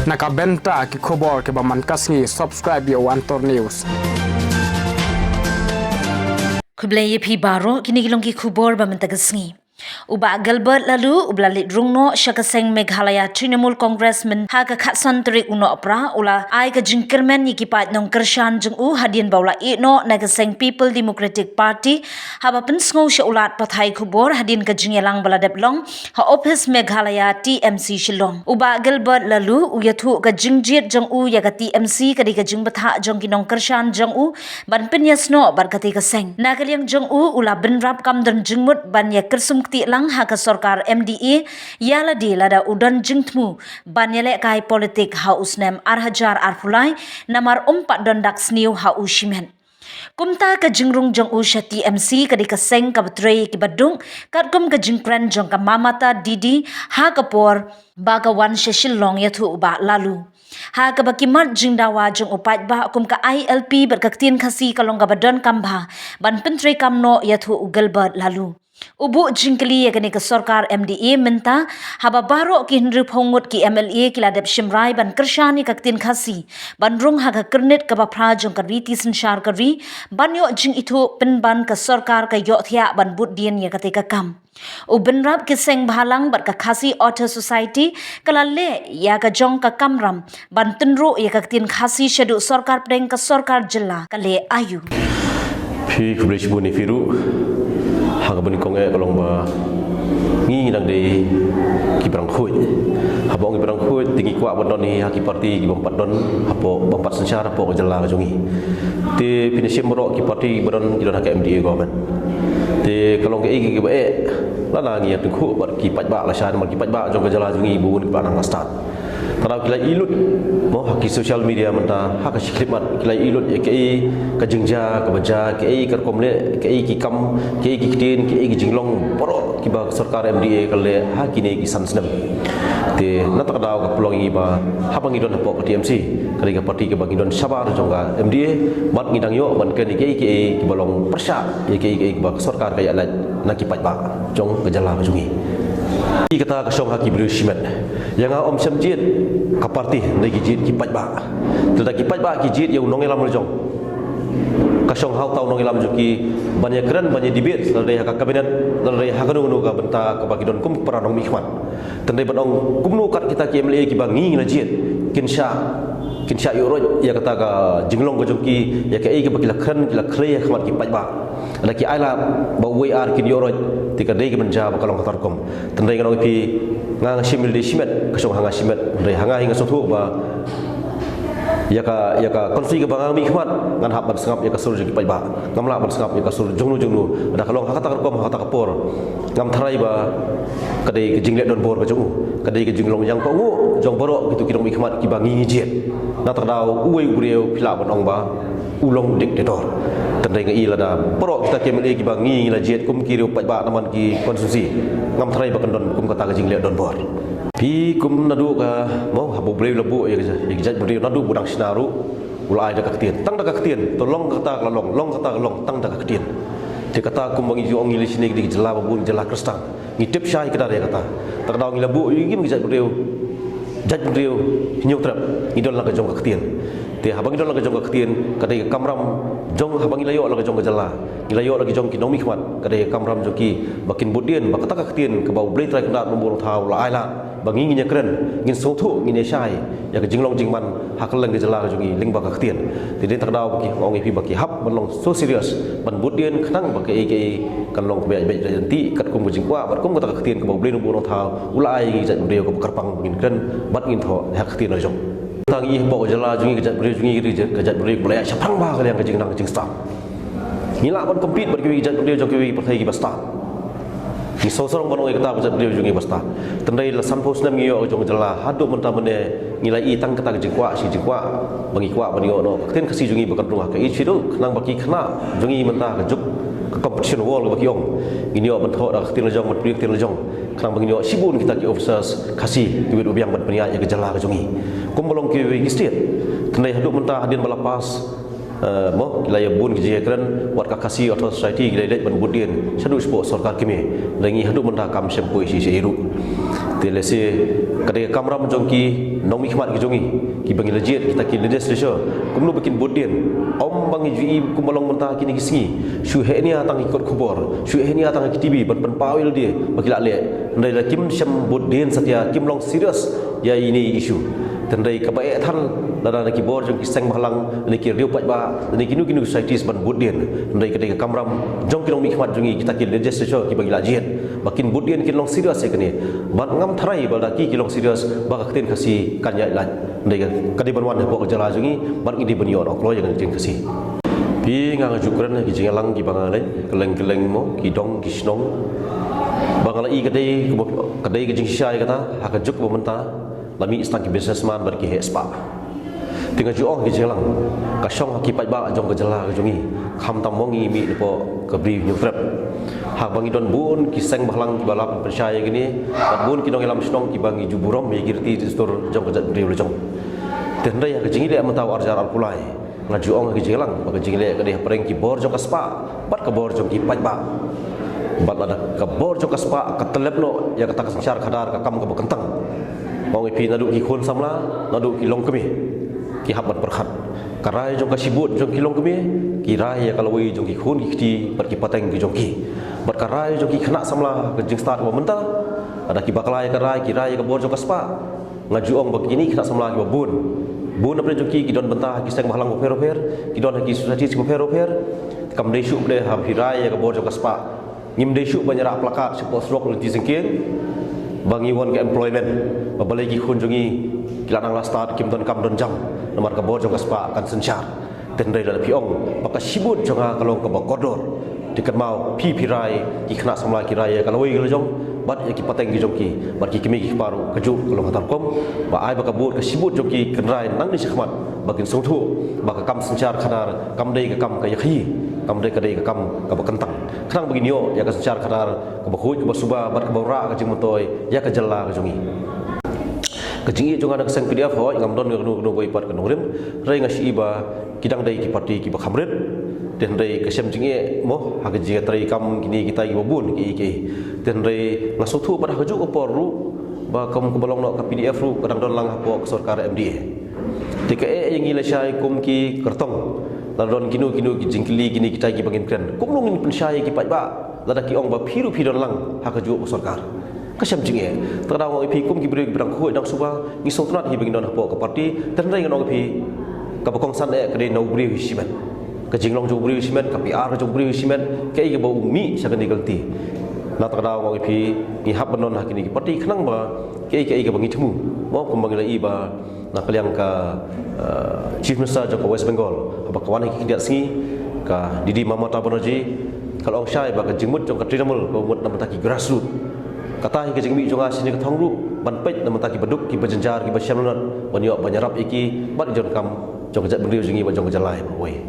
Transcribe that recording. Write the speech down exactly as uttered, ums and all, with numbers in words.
Na ka bynta ki khubor kiba man ka sngi, subscribe ïa u Antor News. Khublei ïa phi baroh, kine ki long ki khubor ba mynta ka sngi. U Bah Gilbert Laloo, uba la leit rung noh sha ka seng Meghalaya Trinamool Congress mynta ka khatsan tarik u Nohprah, u la ai ka jingkyrmen ïa ki paid nongkyrshan jong u hadien ba u la ïeh noh na ka seng People Democratic Party, haba pynsngew sha u lad pathai khubor hadien ka jingïalang ba la dep long ha ophis Meghalaya T M C Shillong. U Bah Gilbert Laloo u ïathuh ka jingjied jong u ïa ka T M C ka dei ka jingbthah jong ki nongkyrshan jong u ban pynïasnoh bad katei ka seng. Na ka liang jong u, u la bynrap kam don jingmut ban ïa kyrsum ktieh lang ha ka sorkar M D A ïa lade lada u don jingthmu ban ïalehkai politik ha u snem ar hajar arphew lai, namar um pat don dak sniew ha u shimet. Kumta ka jingrung jong u sha T M C ka dei ka seng kaba trei kiba duk, katkum ka jingkren jong ka Mamata Didi ha ka por ba ka wan sha Shillong, ïathuh u Bah Laloo. Ha kaba ki mat jingdawa jong u paidbah kum ka I L P bad ka ktien Khasi ka long kaba donkam bha ban pyntrei kam noh, ïathuh u Gilbert Laloo. U buh jingkylli ïa kane ka sorkar M D A mynta, haba baroh ki hynriewphew ngut ki M L A ki la dep shim rai ban kyrshan ïa ka ktien Khasi ban rung ha ka kyrnit kaba phra jong ka riti synshar ka ri, ban ïoh jingithuh pynban ka sorkar ka ïohthiah ban bud dien ïa katei ka kam. U bynrap ki seng bhalang bad ka Khasi Author Society ka la leh ïa ka jong ka kamram ban tynruh ïa ka ktien Khasi shaduh sorkar pdeng ka sorkar jylla ka leh aïu. Phi khublei shibun ïa phi ruh. Ha kaba nyngkong eh ka long ba ngi ngi dang dei ki brang khuid. Haba ong ki brang khuid te ngi kwah ban don hi ha ki parti ki bym pat don hapoh, bym pat synshar hapoh ka jylla ka jong ngi. Te phi na shim baroh ki parti kiba don ki don ha ka M D A government. Te ka long kaei kaei kaba eh lada ngi ïatyngkhuh bad ki paidbah lashai, namar ki paidbah jong ka jylla jong ngi bun kiba nang ba stad. Tang ki la ïohi lut mo ha ki social media mynta, ha ka shi khyllipmat ki la ïohi lut ïa kaei ka jingjia kaba jia, kaei ka rukom leh, kaei ki kam, kaei ki ktien, kaei ki jinglong baroh kiba ka sorkar M D A ka leh ha kine ki san snem. Te na kata ka daw ka pynlong ïa ngi ba haba ngi don hapoh ka T M C, ka dei ka parti kaba ngi don shabar jong ka M D A, bad ngi dang ïoh ban kren ïa kaei kaei kiba long pyrshah ïa kaei kaei kaba ka sorkar ka ïaleh na ki paidbah jong ka jylla ka jong ngi. Ïa kata ka shong ha ki briew shimet. Ïa nga ym shym jied ka parti, hynrei ki jied ki paidbah. Te lada ki paidbah ki jied ïa u nongïalam la jong, ka shong ha uta u nongïalam jong ki ban ïakren, ban ïa debate, lada dei ha ka cabinet, lada dei ha kano kano ka bynta kaba ki don kum ki para nongmihkhmat. Te hynrei ban ong kumno kat kita ki M L A kiba ngi ngi la jied, kin shah, kin shah ïuhroit ïa kata ka jinglong ka jong ki, ïa kaei kaba ki la kren, ki la khlei ha khmat ki paidbah. Lada ki ailad ba uwei ar kin ïuhroit, te ka dei ka ban jia ba ka long kata rukom. Te hynrei ngan ong ïa phi, nga nga shim lade shimet, ka shong ha nga shimet. Hynrei ha nga hi nga sngewthuh ba ïa ka, ïa ka constituency kaba nga mihkhmat, ngan hap ban sngap ïa ka sur jong ki paidbah. Ngam lah ban sngap ïa ka sur jongno jongno. Lada ka long ha kata ka rukom, ha kata ka por, ngam tharai ba ka dei ka jingleh donbor ka jong u, ka dei ka jinglong ïangkohnguh jong baroh kito ki nongmihkhmat kiba ngi ngi jied. Na kata ka daw uwei u briew phi lah ban ong ba u long dictator. Te hynrei nga i lada baroh kita ki M L A kiba ngi ngi la jied kum ki riew paidbah na man ki constituency, ngam tharai ba kan don kum kata ka jingleh donbor. Phi kum naduh ka mo, haba U Blei u la buh ïa ka, ïa ka jaitbynriew naduh ba u dang shna ruh, u la ai da ka ktien. Tang da ka ktien, to long kata ka la long, long kata ka long, tang da ka ktien. Te kata kumba ngi ju ong ngi lei shane, ka dei ka jylla ba bun, jylla Khristan. Ngi tip shai kata re kata. Ta ka daw ngi la buh ïa ngi ki jaitbynriew, jaitbynriew Hynñiewtrep, ngi don la ka jong ka ktien. Te haba ngi don la ka jong ka ktien, ka dei ka kamram jong, haba ngi la ïoh la ka jong ka jylla, ngi la ïoh la ka jong ki nongmihkhmat, ka dei ka kamram jong ki ba kin bud dien ba kata ka ktien kaba U Blei Trai Kynrad Nongbuh Nongthaw u la ai lad ba ngi ngin ïakren, ngin sngewthuh, ngin ïashai ïa ka jinglong jingman ha kylleng ka jylla ka jong ngi lyngba ka ktien. Te dei ta ka daw ba ki, nga ong ïa phi ba ki hap ban long so serious ban bud dien khnang ba kaei kaei kan long kaba ïaid beit ïaid ryntih katkum ka jingkwah bad kum kata ka ktien kaba U Blei Nongbuh Nongthaw u la ai ïa ngi jaitbynriew kaba kyrpang ngin kren bad ngin thoh ha ka ktien la jong. Tang ïa hapoh ka jylla jong ngi, ka jaitbynriew jong ngi, ka jaitbynriew kaba la ïaid shaphang bha ka liang ka jingnang ka jingstad. Ngi lah ban compete bad kiwei ki jaitbynriew jong kiwei ki pyrthei kiba stad. Ngi sngewsarong ban ong ïa kata ka jaitbynriew jong ngi ba stad. Te hynrei la sanphew snem ngi ïoh ka jong ka jylla, haduh mynta mynne ngi la i tang kata ka jingkwah shi jingkwah ba ngi kwah ban ïoh noh ka ktien Khasi jong ngi ba kan rung ha ka Eighth Schedule, khnang ba ki khynnah jong ngi mynta ka juk ka competition world kaba ki ong, ngin ïoh ban thoh da ka ktien la jong, ban pynïoh ktien la jong, khnang ba ngin ïoh shibun kita ki officers Khasi kiwei kiba biang ban pynïaid ïa ka jylla ka jong ngi. Kumba long kiwei ki state. Te hynrei haduh mynta hadien ba la pass, eh, mo, ki la ïa bun ki jingïakren, wat ka Khasi Author Society ki la leit ban bud dien shaduh shapoh sorkar kmie. Te ngi haduh mynta kam shym poi shisha ei ruh. Te lehse ka dei ka kamram jong ki nongmihkhmat ki jong ngi, kiba ngi la jied, kita ki legislature, kumno ba kin bud dien. Ym ba ngi ju ïohi kumba long mynta kine ki sngi, shu heh nia tang ki kot khubor, shu heh nia tang ki TV ban pynpaw ïa lade ba ki la leh. Hynrei lada kim shym bud dien satia, kim long serious ïa ine i issue. Te hynrei kaba eh than, lada na ki bor jong ki seng bhalang, na ki riew paidbah, na kino kino societies ban bud dien. Hynrei ka dei ka kamram jong ki nongmihkhmat jong ngi, kita ki legislature kiba ngi la jied, ba kin bud dien, kin long serious ïa kane. Bad ngam tharai ba lada ki ki long serious ba ka ktien Khasi kan ïaid lait. Hynrei ka, ka dei ban wan hapoh ka jylla jong ngi, bad ngi dei ban ïoh nukhloi ïa ka ktien Khasi. Phi, nga nga ju kren ha ki jingïalang kiba nga leh, kylleng kylleng mo, ki dong ki shnong. Ba nga la ïohi ka dei, ka dei ka jingshisha ïa kata, ha ka juk ba mynta la mih sa tang ki businessman bad ki heh spah. Te nga ju ong ha ki jingïalang, ka shong ha ki paidbah jong ka jylla ka jong ngi, khamtam mo ngi mih napoh ka Bri Hynñiewtrep. Haba ngi don bun ki seng bhalang kiba lah ban pynshai ïa kine, bad bun ki nongïalam shnong kiba ngi ju burom ïa ki riti dustur jong ka jaitbynriew la jong. Te hynrei ha ka jingïaleh mynta u ar hajar arphew lai, nga ju ong ha ki jingïalang ba ka jingïaleh ka dei hapdeng ki bor jong ka spah bad ka bor jong ki paidbah. Bad lada ka bor jong ka spah ka tyllep noh ïa kata ka synshar khadar, ka kam kaba kyntang, ong ïa phi, naduh ki khun samla, naduh ki longkmie, ki hap ban pyrkhat. Ka rai jong ka shibun jong ki longkmie, ki rai ïa ka lawei jong ki khun ki kti bad ki pateng ki jong ki. Bad ka rai jong ki khynnah samla, ka jingstad kaba mynta, lada ki bakla ïa ka rai, ki rai ïa ka bor jong ka spah, nga ju ong ba kine ki khynnah samla kiba bun, bun na pdeng jong ki, ki don bynta ha ki seng bhalang bapher bapher, ki don ha ki society bapher bapher. Kam dei shuh ba lada phi rai ïa ka bor jong ka spah, ngim dei shuh ban ïarah placard shapoh surok lynti jingkieng ba ngi want ka employment, ba balei ki khun jong ngi ki la nang la stad, kim don kam don jam namar ka bor jong ka spah kan synshar. Te hynrei lada phi ong ba ka shibun jong nga ka long kaba kordor, te kynmaw phi, phi rai, ki khynnah samla ki rai ïa ka lawei ka lajong bad ïa ki pateng ki jong ki, bad ki kmie ki kpa ruh kajuh ka long kata rukom. Ba ai ba ka bud, ka shibun jong ki kin rai nangne shakhmat ba kin sngewthuh ba ka kam synshar khadar kam dei ka kam ka ïakhaïi, kam dei, ka dei ka kam kaba kyntang, khnang ba kin ïoh ïa ka synshar khadar kaba khuid, kaba suba bad kaba wanrah ka jingmyntoi ïa ka jylla ka jong ngi. Ka jingïeit jong nga na ka seng PDF, hooid, ngam don kano kano kawei pat ka nongrim, hynrei nga shu i ba ki dang dei ki party kiba kham rit. Te hynrei ka shem jingeh mo ha ka jingïatreikam kine kita kiba bun kiei kiei. Te hynrei nga sngewthuh pat ha kajuh ka por ruh ba kum kaba long noh ka PDF ruh ka dang don lang hapoh ka sorkar MDA. Te ka eh ïa ngi lashai kum ki kyrtong, lada don kino kino ki jingkylli kine kita kiba ngin kren, kumno ngin pynshai ïa ki paidbah lada ki ong ba phi ruh phi don lang ha kajuh ka sorkar? Ka shem jingeh. Te ka daw nga ong ïa phi kum ki briew kiba dang khuid dang suba, ngi sngewtynnat hi ba ngin don hapoh ka party. Te hynrei ngan ong ïa phi, kaba kongsan eh ka dei na u briew hi shimet. Ka jinglong jong u briew hi shimet, ka PR ka jong u briew hi shimet, kaei kaba u mih sha kane ka lynti. Na kata ka daw nga ong ïa phi, ngi hap ban don ha kine ki party khnang ba kaei kaei kaba ngi thmu, mo, kumba ngi la i ba na ka liang ka, eh, Chief Minister jong ka West Bengal, haba ka wan ha ki khyndiat sngi, ka Didi Mamata Banerjee, ka la ong shai ba ka jingmut jong ka Trinamool kaba mut na bynta ki grassroots. Kata hi ka jingmih jong nga shane ka thong ruh, ban peit na bynta kiba duk, kiba jynjar, kiba shem lynnot, ban ïoh ban ïarap ïa ki bad ki jong kam jong ka jaitbynriew jong ngi bad jong ka jylla hi baroh kawei.